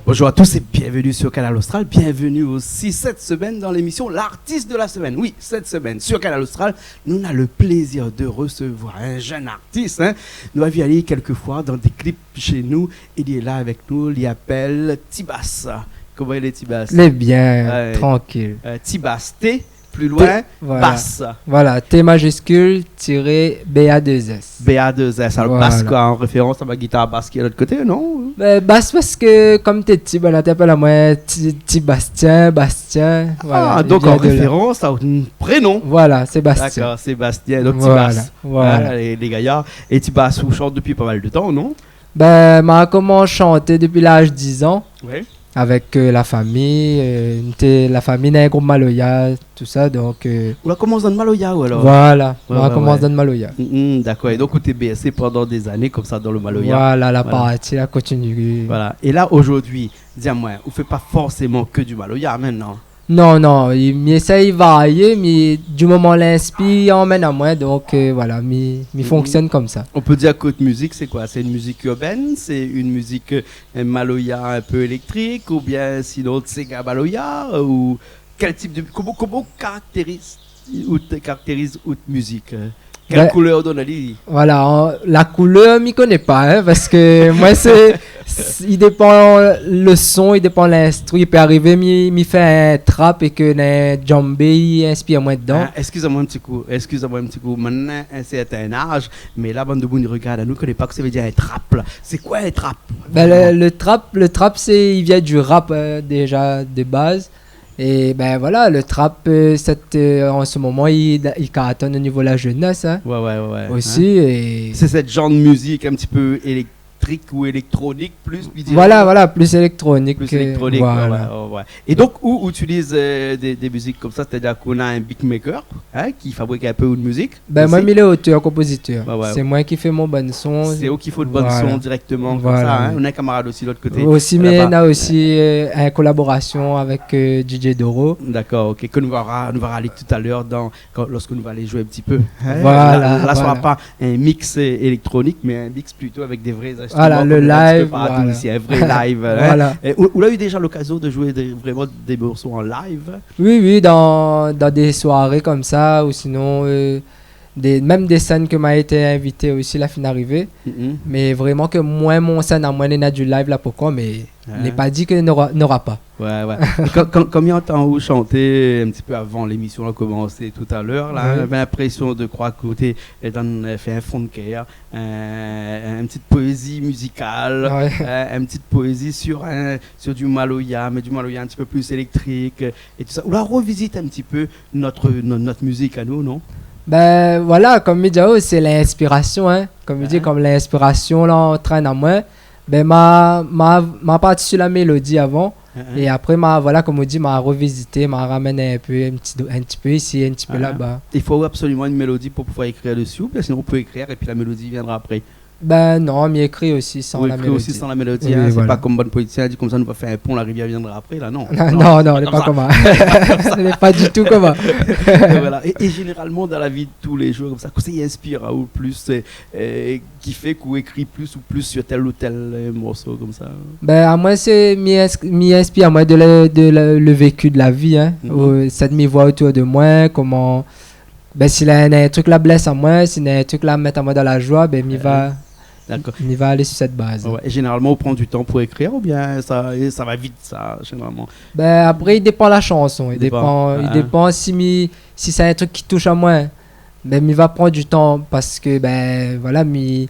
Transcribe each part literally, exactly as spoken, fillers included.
Bonjour à tous et bienvenue sur Kanal Austral. Bienvenue aussi cette semaine dans l'émission L'artiste de la semaine. Oui, cette semaine sur Kanal Austral, nou néna le plézir de resevoir in jenn artis, in. Nou la vi ali kèlkefoi dan dé klip shé nou, é li lé la avèk nou, li apèl Tibass. Koman i lé, Tibass ? Lé bien, trankil. Tibass, T, pli loin, Bass. Voilà, T majiskil, tiré, B A deux S. B A deux S, alor Bass koi, an référans a ma gitar Bass ki lé lot koté, non ? Bin, Bass parske, kom té ti, bin, la té apèl amoin Ti, Ti Bastien, Bastien, voilà, donk an référans a out prénom. Voilà, Sébastien. Dakor, Sébastien, donk Tibass. Voilà. Lé, lé gayar. É Tibass, ou shant dopi pa mal de tan, non ? Bin, ma la komans shanté dopi laz dizan. Avèk la fami, té, la fami néna in group maloya, tousa, donk... Ou la komans dan le maloya, ou alor ? Voilà, ma la komans dan le maloya. Dakor. É donk, ou té bèrsé pandan dé zané konmsa dan le maloya. Voilà, la parti la kontinié. Voilà. É la, zordi, di amoin, ou fé pa forséman ke du maloya mintnan ? Non, non, mi éséy varié, mé di moman l'inspir i amenn amoin, donk, voilà, mi, mi fonksionn konmsa. On peut dire que out mizik, sé koi ? Sé in mizik irbèn ? Sé in mizik, euh, maloya in pé éléktrik, oubien sinon séga maloya, ou kèl tip de, koman, koman ou karaktériz, ou té karaktériz out mizik, euh, kèl koulèr ou donn ali ? Voilà, la koulèr, mi koné pa, in, parske moin, sé, i dépan le son, i dépan l'instru. I pé arivé mi, mi fé in trap é ke néna djembé i inspir amoin dedan. Eskiz amoin in ti kou, eskiz amoin in ti kou. Moin néna in sèrtin az, mé la, bann demoun i rogard anou, i koné pa kosa i vé dir in trap la. Sé koi in trap ? Bin, le, le trap, le trap, sé, i vien du rap, euh, déza, de baz. É bin, voilà, le trap, euh, sèt, euh, an se moman, i, i kartonn o nivo la jenès, in, osi, é sé sèt janr de mizik in ti pé éléktrik ou éléktronik, plis, mi diré. Voilà, voilà, plis éléktronik. Plis éléktronik, voilà. É donk, ou, ou itiliz, euh, dé, dé mizik konmsa, sétadir k'ou néna in beatmaker, in, ki fabrik in pé out mizik osi ? Bin, moin, mi lé otèr, konpozitèr. Sé moin ki fé mon bann son. Sé ou ki fé out bann son dirèkteman, konmsa, in. Ou néna in kamarad osi lot koté. Osi, mé néna osi, euh, in kolaborasion avèk, euh, DJ Doro. Dakor, OK. Ke nou va ra-, nou va ralé talèr dan, kan, lorsk nou va alé zoué in ti pé. Voilà. La, la, sra pa in mix, euh, éléktronik, mé in mix plito avèk dé vré instriman, konm nou di in ti pé partou isi, in vré live, in. Voilà. É ou, ou la u déza lokazion de zoué dé, vréman dé morso an live ? Oui, oui, dan, dan dé soiré konmsa, ou sinon, euh, dé, mèm dé sèn ke ma été invité osi, la fine arivé. Mé vréman ke moin, mon sèn amoin, néna du live la pankor, mé lé pa di ke nora, nora pa. Ouais, ouais. É kan, kan, kan mi antann aou shanté in ti pé avan lémision la komansé talèr la, in, navé linprésion de kroir ke ou té, euh, dan, euh, fé in fon de kèr, in, in ti poézi mizikal, in, in ti poézi sur in, sur du maloya, mé du maloya in ti pé plis éléktrik, euh, é tousa. Ou la revizit in ti pé nout, no-, nout mizik anou, non ? Bin, voilà, konm mi di aou, sé linspirasion, in. Konm mi di, konm linspirasion la antrèn amoin, bin, ma, ma, ma parti sur la mélodi avan. É apré, ma, voilà, konm ou di, ma revizité, ma ramenn in pé, in ti do-, in ti pé isi, in ti pé laba. I fo absoliman in mélodi pou pouvoir ékrir desi, oubien sinon ou pé ékrir épi la mélodi viendra apré ? Bin non, mi ékri osi san la mélodi. Ou ékri osi san la mélodi, in, sé pa konm bann politisien i di konmsa, nou va fé in pon, la rivièr viendra apré, la, non. Non, non, lé pa konmsa. Lé pa ditou konmsa. É voilà. É, é zénéralman, dan la vi de tou lé zour, konmsa, kosa i inspir aou le plis, sé, euh, ki fé k'ou ékri plis ou plis sur tèl ou tèl, euh, morso konmsa ? Bin, amoin, sé, mi ins-, mi inspir amoin de le, de le, le vécu de la vi, in. Ou, sat mi voi otour de moin, koman Bin, si la, néna in trik la blès amoin, si néna in trik la mèt amoin dan la zoi, bin, mi va, mi va alé sur sèt baz. Ouais, ouais. É zénéralman, ou pran du tan pou ékrir oubien sa, é sa va vit, sa, zénéralman ? Bin, apré, i dépan la shanson, i dépan, i dépan si mi, si sé in trik ki toush amoin, bin, mi va pran du tan parske, bin, voilà, mi,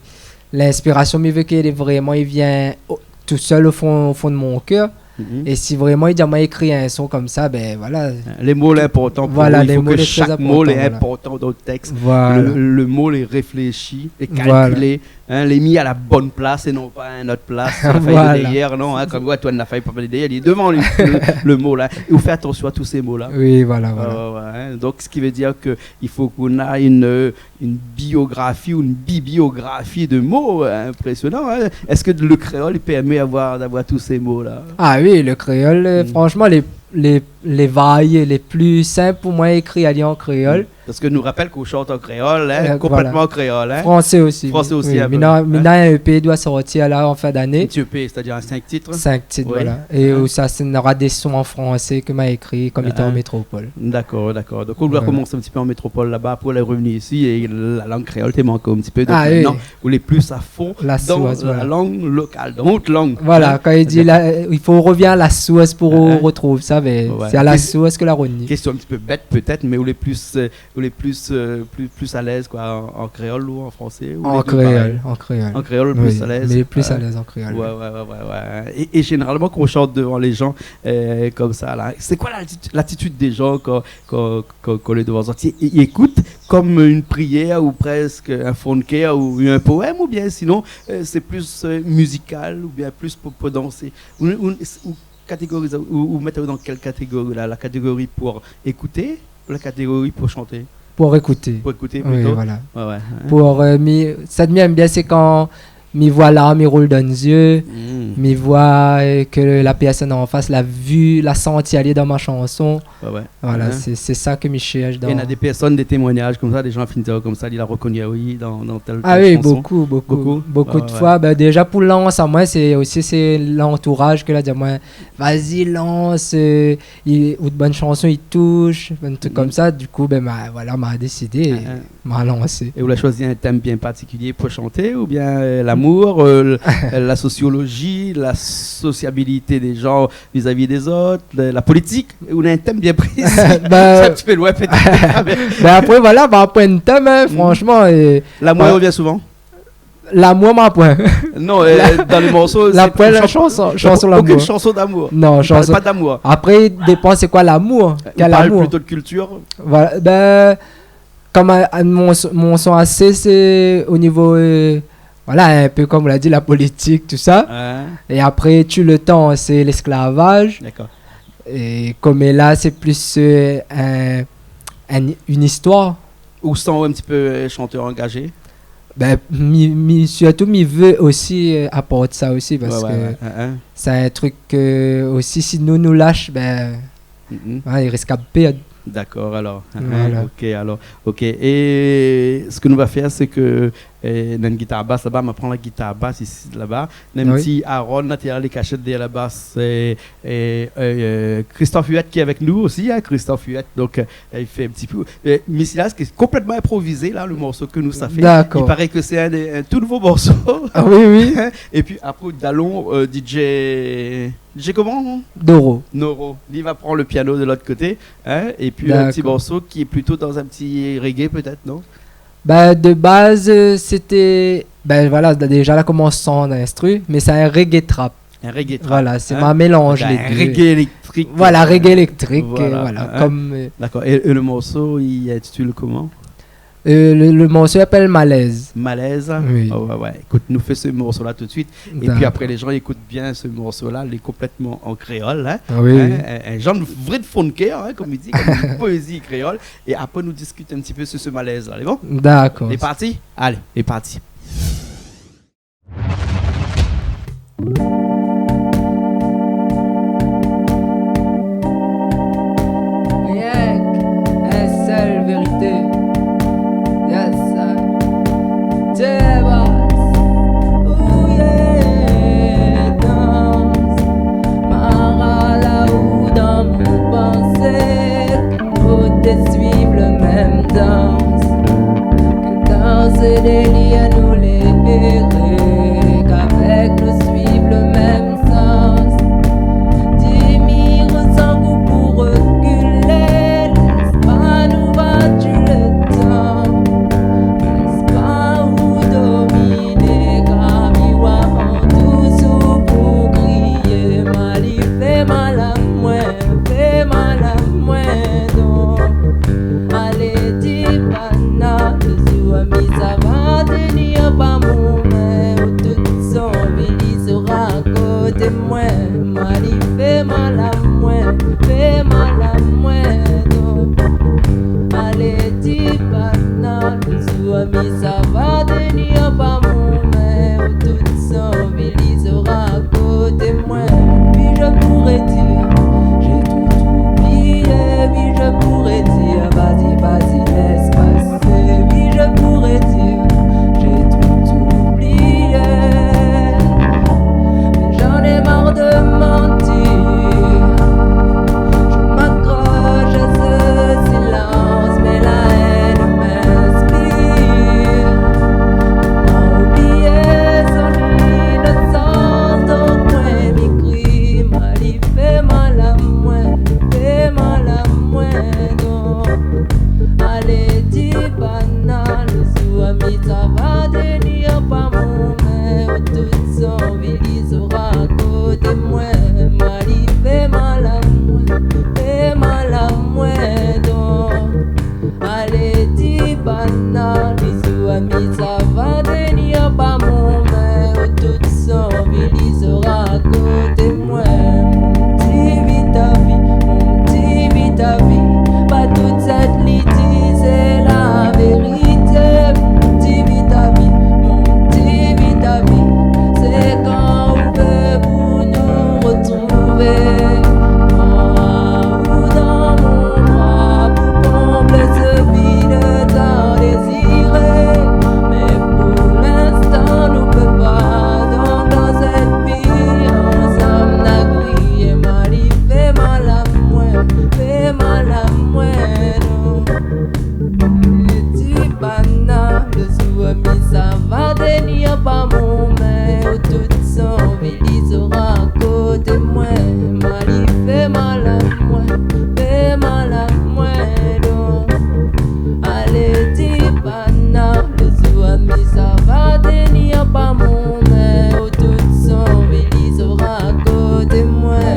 linspirasion, mi vé ke lé vréman, i vien o-, tousèl o fon, o fon de mon kèr. Mhm. É si vréman i di amoin ékri in son konmsa, bin voilà. Lé mo lé inportan pou ou, i fo ke shak mo lé inportan dan le tèks. Voilà, lé mo lé trè inportan, voilà. Voilà. Le, le mo lé réfléshi, lé kalkilé, hein, lé mi a la bone plas é non pa a in ot plas, la fèy de dèryèr, non, hein, konm koi, toi, la fèy pa de dèryèr, li lé dovan, le, le, le mo la. É ou fé atansion a tout sé mo la. Oui, voilà, voilà. Ouais, ouais, ouais, hein. Donk, sak i vé dir ke i fo k'ou na in, euh, in biografi ou in bibliografi de mo, euh, inprésionan, hein. Èske le kréol i pèrmé avoir, d'avoir tout sé mo la ? Ah oui, le kréol, euh, fransheman, lé, lé, lé varié, lé pli sinp pou moin ékri ali an kréol. Parske nou rapèl k'ou shant an kréol, hein, konplètman an kréol, hein. Euh, voilà. Fransé osi, oui. Fransé osi, oui, in pé. Mi na, mi na in EP i doi sortir la an fin d'ané. In ti EP, sétadir in sink tit ? Sink tit, voilà. Oui. É ousa, sé, nora dé son an fransé ke ma ékri kan mi té an métropol. Dakor, dakor. Donk, ou la komans in ti pé an métropol laba, apré ou la revni isi, é la lang kréol té mank in ti pé. Donk, mintnan, ou lé pli a fon dan la lang lokal, dan out lang. Ah oui. La sours, voilà. Voilà, kan i di la, i fo revnir a la sours pou retrouv sa, mé sé a la sours ke la revni. Késtion in ti pé bèt, pétèt, mé ou lé pli, euh, ou lé pli, euh, pli, pli alèz, koi, an, an kréol ou an fransé, ou lé dé parèy ? An kréol, an kréol. An kréol, pli alèz. Oui, mé pli alèz an kréol. Ouais, ouais, ouais, ouais, ouais. É, é zénéralman, kan ou shant dovan lé jan, euh, konmsa la, sé koi latitud, latitid dé jan kan, kan, kan, kan lé dovan zot, i, i ékout konm in prièr ou prèsk in fon de kèr ou in poèm, oubien sinon, euh, sé pli, euh, mizikal oubien pli pou, pou dansé ? Ou, ou, ou katégorizé, ou, ou mèt dan kèl katégori la, la katégori pou ékouté ou la katégori pou shanté ? Pou ékouté. Pou ékouté plito ? Oui, voilà. Ouais, ouais, hein. Pou, euh, mi, sak mi èm bien, sé kan mi voi larm i roul dan zié, mi voi, euh, ke la pèrsone an fas la vi, la santi alé dan ma shanson. Ouais, ouais. Voilà, sé, sé sa ke mi shèrsh dan... É na dé pèrsone, dé témoignaz konmsa, dé jan fine dir konmsa, li la rokoni, oui, dan, dan tèl, tèl shanson. Ah oui, bokou, bokou. Bokou ? Bokou de foi, bin, déza pou lans amoin, sé osi, sé lantouraz ke la di amoin, vas-y, lance, euh, i, out bann shanson i toush, bann trik konmsa. Du kou, bin, ma, voilà, ma désidé, ma lansé. É ou la shoizi in tèm bien partikilié pou shanté, oubien, euh, lamour, euh, l-, la sosiolozi, la sosiabilité dé jan vizavi dé zot, la, la politik, ou na in tèm bien prési ? Bin, sé in ti pé loin pétèt, mé... Bin, apré, voilà, ma pran in tèm, hein, fransheman, é... Lamour i revien souvan ? Lamour, ma pran. Non, euh, dan lé morso, la, sé pran la shanson, shanson lamour. Okin shanson d'amour. Non, shanson pa d'amour. Apré, i dépan sé koi lamour. Kèl amour ? I parl plito de kiltir. Voilà, bin, konm, euh, mon, mon son asé, sé o nivo, euh, voilà, in pé konm ou la di, la politik, tousa. Ouais. É apré, Tue le temps, sé lésklavaz. Dakor. É Komela, sé pli, euh, in, in, in istoir. Ou san in ti pé, euh, shantèr angazé ? Bin, mi, mi, sirtou, mi vé osi, euh, aport sa osi, parske sé in trik ke osi, si nou, nou lash, bin, ouais, i risk de pèrd. Dakor, alor. Voilà. Ok, alor. Ok. É sak nou va fé, sé ke, euh, na in gitar bas laba, ma pran la gitar bas isi, laba. Na in ti Aaron, la, té alé kashèt dèryèr la bas, é, é, euh, Christophe Huet ki lé avèk nou osi, hein, Christophe Huet. Donk, euh, li fé in ti pé, euh, Misilas, ki lé konplètman inprovizé, la, le morso ke nou sa fé. Dakor. I paré ke sé in dé, in tou nouvo morso. Ah oui, oui. Épi apré, dalon, euh, DJ, DJ koman ? Noro. Noro. Li va pran le piano de lot koté, hein, épi in ti morso ki lé plito dan in ti reggae, pétèt, non ? Dakor. Bin, de baz, euh, sété, bin, voilà, déza, la komans an instru, mé sé in reggae trap. In reggae trap, hein ? Voilà, sé ma mélanz lé dé. Bin, in reggae éléktrik, euh, voilà, konm, euh... Dakor. É, é le morso, i intitile koman ? Euh, le, le morso i apèl Malèz. Malèz ? Oui. Oh, ouais, ouais. Ékout, nou fé se morso-la tout de suit. Dakor. Épi apré, lé jan i ékout bien se morso-la, lé konplètman an kréol, hein. Ah oui, oui. Hein, in, in janr vré de fon de kèr, hein, konm i di, konm in poézi kréol. É apré, nou diskit in ti pé su se Malèz-la. Lé bon ? Dakor. Lé parti ? Alé, lé parti. Rienk in sèl vérité. Yes, I. Dé baz. Ooh, yeah. Dans. Mara la ou dan mon pansé. Fo té suiv le mèm dans. Ke dans dé lié nou lé éré, k'avèk nou suiv le mèm Pa mon mèr, tout son vi li sora koté mwin, ma li fé mal amoin, fé mal amoin, donk. Alé, di pa na, lo zour ami sa va teni, pa mon mèr, tout son vi li sora koté mwin.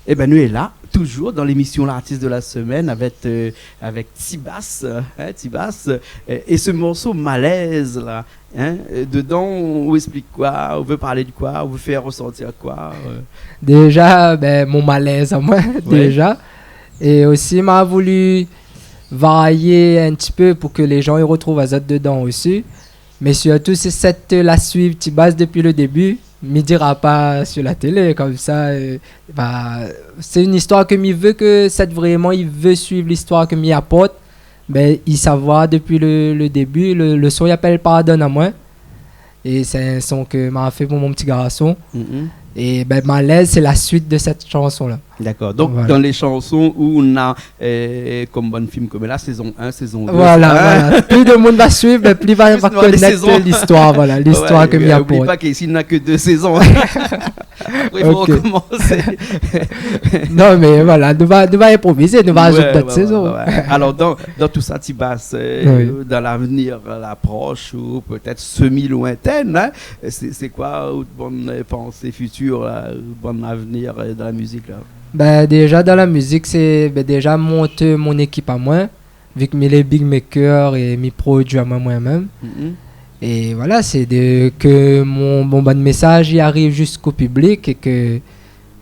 Ében, nou lé la, toujour dan lémisyon L'artiste de la semaine avèk, euh, avèk Tibass, euh, hein, Tibass, euh, é se morso Malaise la, hein, euh, dedan, ou ésplik koi, ou vé parl de koi, ou vé fé resortir koi, euh ? Déja, bin, mon malèz amoin, ouais, déja. É osi, ma voulu varié in ti pé pou ke lé jan i retrouv azot dedan osi. Mé sirtou, sé sèt la suiv Tibass dopi le débu. Mi dira pa sur la télé, konmsa, euh, ba, sé in istoir ke mi vé ke sèt vréman, i vé suiv listoir ke mi aport. Bin, i sava dopi le, le débu. Le, le son i apèl Pardonn amoin. É sé in son ke ma fé pou mon ti garson. Mhm. É bin, Malaise, sé la suit de sèt shanson la. Dakor. Donk, voilà, dan lé shanson ou na, euh, konm bann film, konm la sézon un, sézon deux, voilà, hein, voilà. Pli de moun va suiv, bin, pli va, va konèt listoir, voilà, listoir ke mi aport. Plis va suiv, plis va konèt listoir. Ouais, oubli pa ke isi na ke dé sézon. Apré, i fo rekomansé. Ok. Non, mé voilà, nou va, nou va inprovizé, nou va azout dot sézon. Ouais, ouais, ouais, ouais. Alor, dan, dan tout sa, Tibass, euh, oui, dan lavenir, euh, la prosh ou pétèt semi lointèn, hein, sé, sé koi out bann, euh, pansé fitir la, out bann avenir, euh, dan la mizik la ? Bin, déja, dan la mizik, sé, bin, déja mont mon ékip amoin, vi ke mi lé beatmaker é mi produi amoin, moin mèm. Mhm. É voilà, sé de, ke mon, mon bann mésaz i ariv ziska piblik é ke,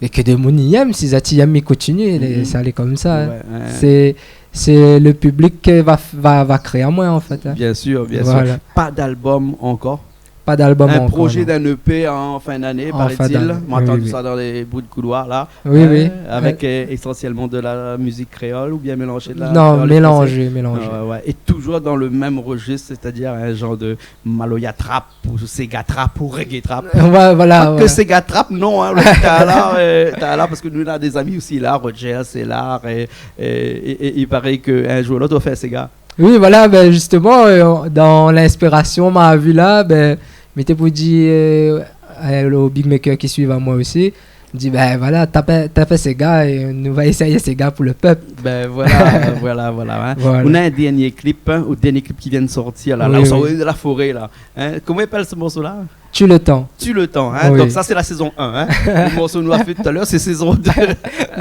é ke demoun i èm, si zot i èm, i kontinié, lé, mhm, sa lé konmsa, hein. Ouais, ouais. Sé, sé le piblik ke va, va, va kréé amoin, an fèt, hein. Bien sûr, bien sûr. Voilà. Pa d'album ankor ? Pa d'album ankor, non. Un projet d'un E P en fin d'année, paraît-il. En fin d'année, oui, oui. Mwin la antann sa dan lé bri de kouloir la. Oui, oui. Hein, avec, euh, essentiellement de la musique créole ou bien mélangé de la créole et français ? Non, mélangé, mélangé. Ouais, ouais. Et toujours dans le même registre, c'est-à-dire un genre de maloya trap ou séga trap ou reggae trap. Ouais, voilà, ouais. Pas que séga trap, non, hein, le gars là, euh, t'as là, parce que nous, on a des amis aussi là, Roger, c'est là, et, et, et, et il paraît qu'un jour ou l'autre, on fait séga. Oui, voilà, bin, zistoman, euh, dan linspirasion ma vi la, bin, mi té pou di, euh, euh, lo beatmaker ki suiv amoin osi, di, bin, voilà, tap, tap séga, é nou va éséy séga pou le pèp. Bin, voilà, voilà, voilà, hein. Voilà. On a un dernier clip, hein, le dernier clip qui vient de sortir, là, là, oui, oui, on sort de la forêt, là. Hein, comment il appelle ce morceau-là ? Tue le temps. Tue le temps, hein. Oui. Donc ça, c'est la saison un, hein. Le morceau nou la fé talèr, c'est saison deux.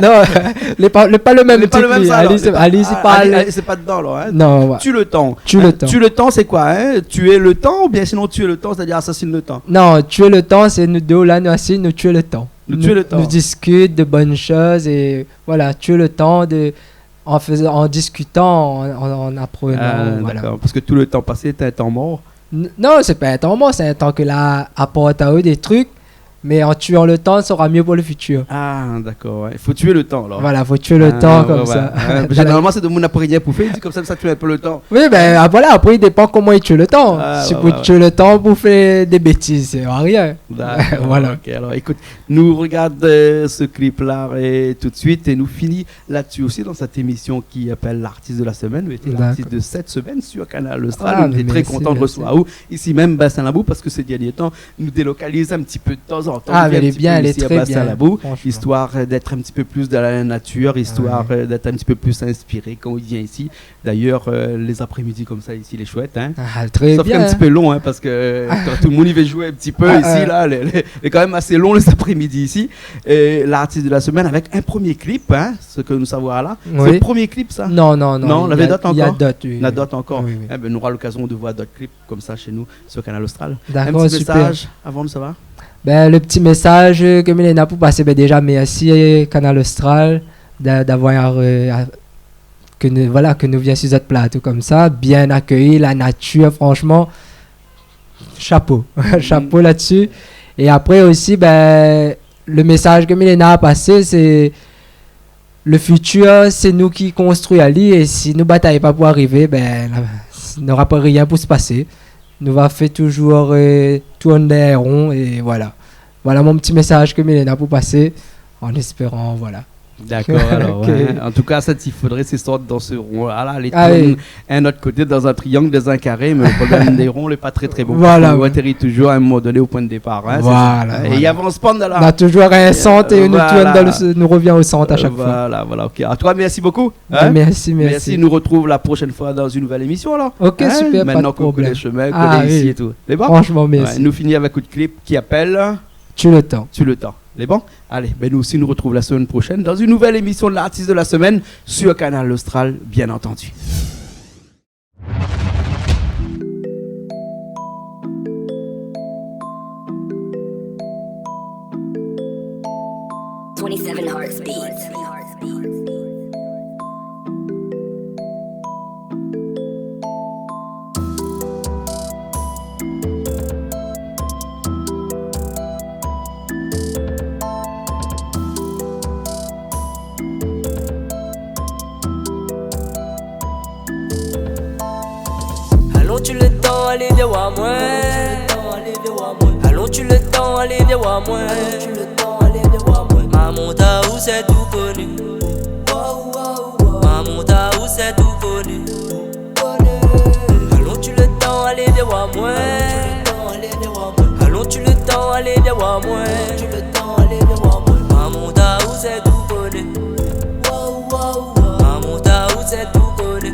Non, lé pa, lé pa le mèm tit, li. Lé pa le mèm, sa, alor. Alé, alé, ah, pa alé, alé, c'est pas dedans, alors, hein. Non, ouais. Tue le temps. Tue le temps. Hein, tue le temps, c'est quoi, hein ? Tuer le temps, ou bien sinon tuer le temps, c'est-à-dire assassine le temps ? Non, tue le temps, sé nou dé la, nou asiz, nou tié le tan. Nou tié le tan. Nou diskit de bone shoz é, voilà, tué le tan de, an fezan, an diskitan, an, an, an aprenan, voilà. Ah, dakor. Parske tout le tan pasé lété in tan mor. N-, non, sé pa in tan mor, sé in tan ke la aport aou dé trik, mé an tuan le tan, sera myé pou le fitir. Ah, dakor, ouais. I fo tié le tan, alor. Voilà, fo tié le tan, ouais, konmsa. Ah, ouais. Zénéralman, sé demoun na pa rien pou fé, i di konmsa, sa tié in pé le tan. Oui, bin, ah, voilà, apré, i dépan koman i tié le tan. Ah, ouais, ouais. Si pou tié le tan, pou fé dé bétiz, sé arien. Dakor, voilà. Ok, alor, ékout, nou regard, euh, se klip-la, euh, tout de suite é nou fini la-dsi osi dan sèt émision ki apèl L'artiste de la semaine. Dakor. Ou lété l'artiste de cette semaine sur Kanal Austral. Ah, mé mèrsi, mèrsi. Nou lété trè kontan de resevoir aou isi mèm, Bassin Labou, parske sé dernié tan, nou délokaliz in ti pé de tan zan Ah, mé lé bien, lé tré bien, franchement. Histoire, euh, d'être un petit peu plus dans la nature, histoire, euh, d'être un petit peu plus inspiré quand on vient ici. D'ailleurs, euh, les après-midi comme ça, ici, lé chouette, hein. Ah, très bien. Sauf qu'un petit peu long, hein, parce que, euh, quand tout le monde, il veut jouer un petit peu ici, là, lé, lé, lé quand même assez long, les après-midi ici. Et l'artiste de la semaine avec un premier clip, hein, ce que nous savons là. Oui. C'est le premier clip, ça ? Non, non, non, il y a, il y a d'autres, oui, oui. Non, il y en avait d'autres encore ? Il y en a d'autres encore. Oui, oui. Eh ben, on aura l'occasion de voir d'autres clips comme ça chez nous, sur Kanal Austral. D'accord, super. Un petit message avant de savoir ? Ben, le petit message, euh, ke mi néna pou pasé, ben, déjà, merci, euh, Kanal Austral, d'a-, d'avoir, euh, a-, ke nou, voilà, ke nou vien sur zot plato konmsa, bien akéyi, la nature, franchement, chapeau. Chapeau là-dessus. Et après aussi, ben, le message ke mi néna a pasé, c'est le futur, c'est nous qui construit ali, é si nou batay pa pou arivé, ben, la, nora pa rien pou se pasé. Nou va fé toujours, euh, tourn an ron, é voilà. Voilà mon petit message ke mi néna pou pasé, en espérant, voilà. D'accord, alors, ouais. En tout cas, ça, il faudrait se sortir dans ce rond-là, là, aller tourner un autre côté, dans un triangle, dans un carré, mais le problème des ronds, il est pas très, très bon. Voilà, ouais. Parce qu'on atterrit toujours à un moment donné au point de départ, hein, c'est ça. Voilà, voilà. Et il avance pas dans la... On a toujours un centre et nous tourne dans le, nous revient au centre à chaque fois. Voilà, voilà, ok. À toi, merci beaucoup, hein. Ben, merci, merci. Merci, nous retrouve la prochaine fois dans une nouvelle émission, alors. Ok, super, pas de problème. Hein ? Maintenant qu'on connaît le chemin, qu'on est ici et tout. Ah oui. C'est bon ? Franchement, merci. Ouais, nous finissons avec un clip qui appelle Tue le temps. Tue le temps. Lé bon ? Alé, ben nou osi, nou retrouv la semaine prochaine dans une nouvelle émission de l'artiste de la semaine sur Kanal Austral, bien entendu. Twenty-seven Hearts Beats. Alon tue le tan, alé, vien oir moin. Alon tue le tan, alé, vien oir moin. Mamoun ta ou sé tou koni. Mamoun ta ou sé tou koni. Alon tue le tan, alé, vien oir moin. Alon tue le tan, alé, vien oir moin. Mamoun ta ou sé tou koni. Mamoun ta ou sé tou koni.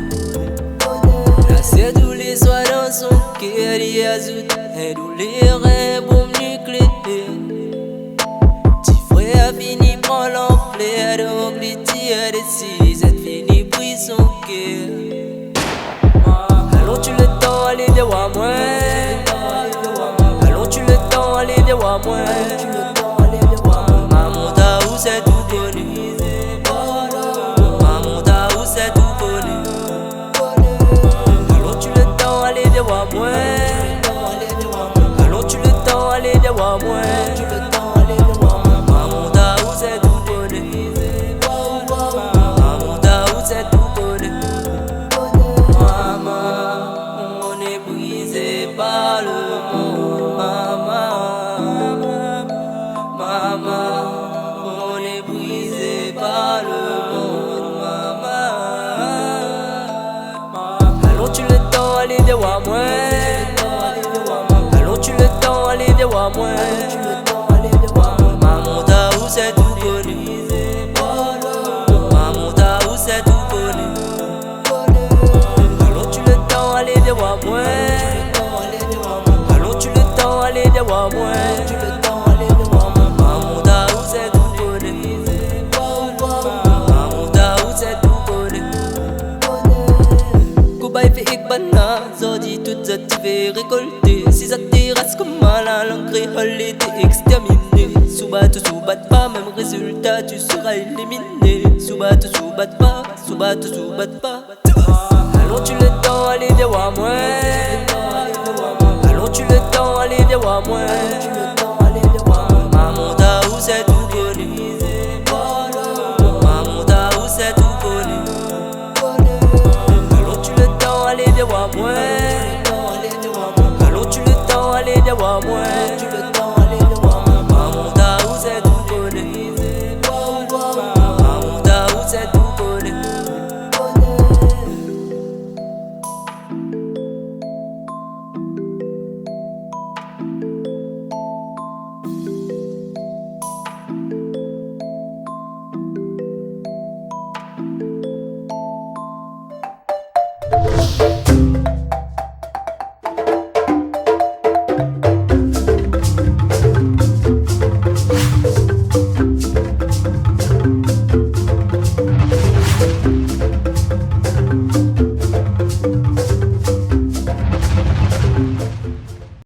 La sé tou lé soir dan son kèr li azout in doulèr, in bonm li klé. Ti frèr fini pran lanplèr, donk li tir dsi, zèt fini bri son kèr. Alon tue le tan, alé, vien oir moin. Alon tue le tan, alé, vien oir moin. Mamoun ta ou sé tou koni. Mamoun ta ou sé tou koni. Alon tue le tan, alé, vien oir moin. Alon tue le tan, alé, vien oir moin. Mamoun ta ou sé tou koni. Mamoun ta ou sé tou koni. Maman, on est brisé par le monde, maman. Maman, on est brisé par le monde, maman. Alon tue le tan, alé, vien oir moin. Alon tue le tan, alé, vien oir moin. Mamoun ta ou sé tou koni. Mamoun ta ou sé tou koni. Alon tue le tan, alé, vien oir moin. Alon tue le tan, alé, vien oir moin. Mamoun ta ou sé tou koni. Mamoun ta ou sé tou koni. Koubay fé ek banna, zordi tout zot i vé rékolté. Si zot té ras konm moin la, lang kréol lété ékstèrminé. Soubat ou soubat pa, mèm rézilta, tu seras éliminé. Soubat ou soubat pa, soubat ou soubat pa. Alon tue le tan, alé, vien oir moin. Alon tue le tan, alé, vien oir moin.